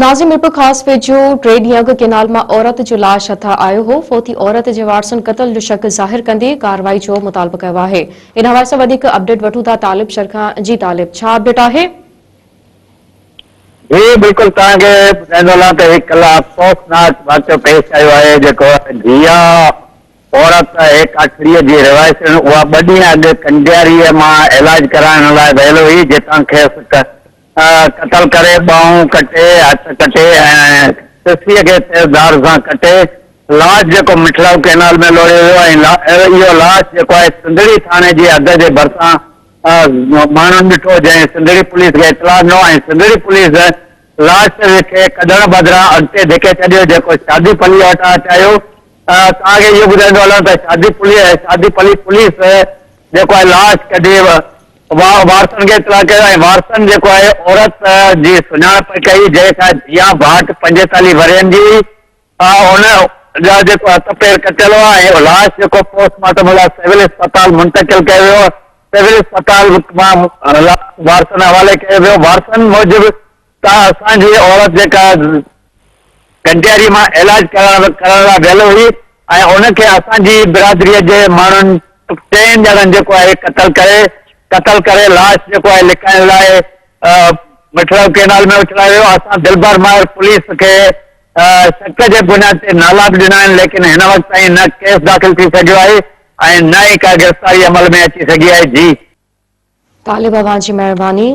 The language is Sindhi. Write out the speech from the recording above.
ناظرين ميرپورخاص ويجهو ٽي ڏينهن اڳ ڪينال مان عورت جو لاش هٿ آيو هو، فوتي عورت جي وارثن قتل جو شڪ ظاهر ڪندي ڪارروائي جو مطالبو ڪيو آهي. ان حوالي سان وڌيڪ اپڊيٽ وٺون ٿا طالب شر کان جي طالب ڇا اپڊيٽ آهي؟ جي بلڪل توهان کي ٻڌائيندو هلان ته هي ڪلهه افسوسناڪ واقعو پيش آيو آهي جيڪو جيا عورت آهي ڪاٺڙيء جي رهواسڻ اها ٻه ڏينهن اڳ ڪنڊياريء مان علاج ڪرائڻ لاء ويل هئي جتان کيس قتل ڪري ٻانهون ڪٽي، هٿ ڪٽي ۽ سسيء کي تيز ڌار سان ڪٽي لاش جيڪو مٺڙائو ڪئنال ۾ لوڙهيو ويو ۽ اهو لاش جيڪو آهي سنڌڙي ٿاڻي جي حد جي ڀرسان ماڻهن ڏٺو جنهن سنڌڙي پوليس کي اطلاع ڏنو ۽ سنڌڙي پوليس لاش کي ڪڍڻ بدران اڳتي ڌڪي ڇڏيو جيڪو شادي پليء وٽان اچايو. توهان کي اهو ٻڌائيندو هلان ته شادي پلي شادي پلي پوليس جيڪو آهي لاش ڪڍي وارثن کي اطلاع ڪيو ۽ وارثن جيڪو آهي عورت جي سڃاڻپ ڪئي جنهن کان جيان ڀاٽ 45 ورهين جي هئي ان جا جيڪو هٿ پير ڪٽيل هئا ۽ لاش جيڪو پوسٽ مارٽم لاء سول اسپتال منتقل ڪيو ويو سول اسپتال مان لاش وارثن حوالي ڪيو ويو وارثن موجب ته اسان جي عورت جيڪا ڪنٽياري مان علاج ڪرائڻ ڪرڻ لاء ويل هئي ۽ ان کي اسان جي برادريء جي ماڻهن چئن ڄڻن جيڪو آهي قتل ڪري قتل ڪري لاش جيڪو آهي لڪائڻ لاء مٺڙو ڪينال ۾ اڇلايو ويو اسان دلبر ماهر پوليس کي شڪ جي بنياد تي نالا به ڏنا آهن ليڪن هن وقت تائين نه ڪيس داخل ٿي سگهيو آهي ۽ نه ئي ڪا گرفتاري عمل ۾ اچي سگهي آهي جي طالب اوهان جي مهرباني.